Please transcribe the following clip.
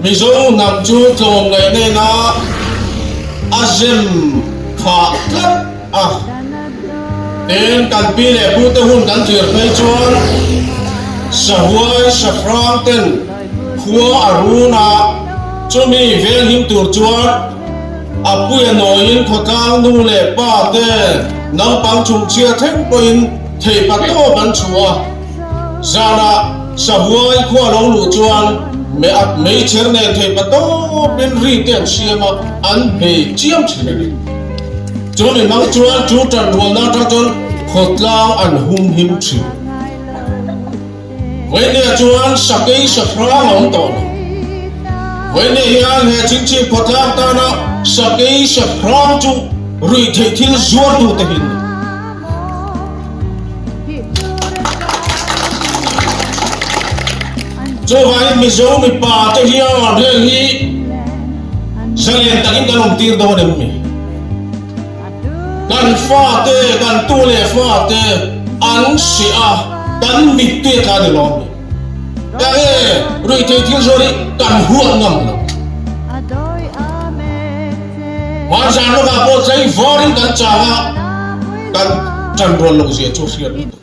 Mizo hnam chu tlawmngaih nena a zem phah tlat a. Tin, kan pi leh pute hun kan thlir phei chuan sahuai sahrang ten khua a run a, chumi venghim tur chuan a puia nawiin khawtlang nu leh pa te naupang chhungchhia thleng pawhin theihpa tawp an chhuah a. Zanah sahuai khua lo luh chuan meichher nen theihpa tawpin ri te an siam a, an bei chiam thin a ni. Chu mi hmang chuan chu ṭanrualna aṭang chuan khawtlang an humhim ṭhin. Vawinia chuan sakei sahrang a awm tawh lo. Vawinia hian he chingchip khawtlang tana sakei sahrang chu ruihtheih thil zuartute hi an ni. Chuvangin Mizo mipa te hian heng hi zalen takin kan awm tir dawn em ni? Kan fate, kan tu leh fate an hreh a, kan mittui a tla ni lawm ni? Ka nge ruihtheih thil zawh hi kan huat ngam lo. Hmanzan lawkah pawh tlei varin kan chang a, kan ṭanrual loh zia chu hriat lutuk.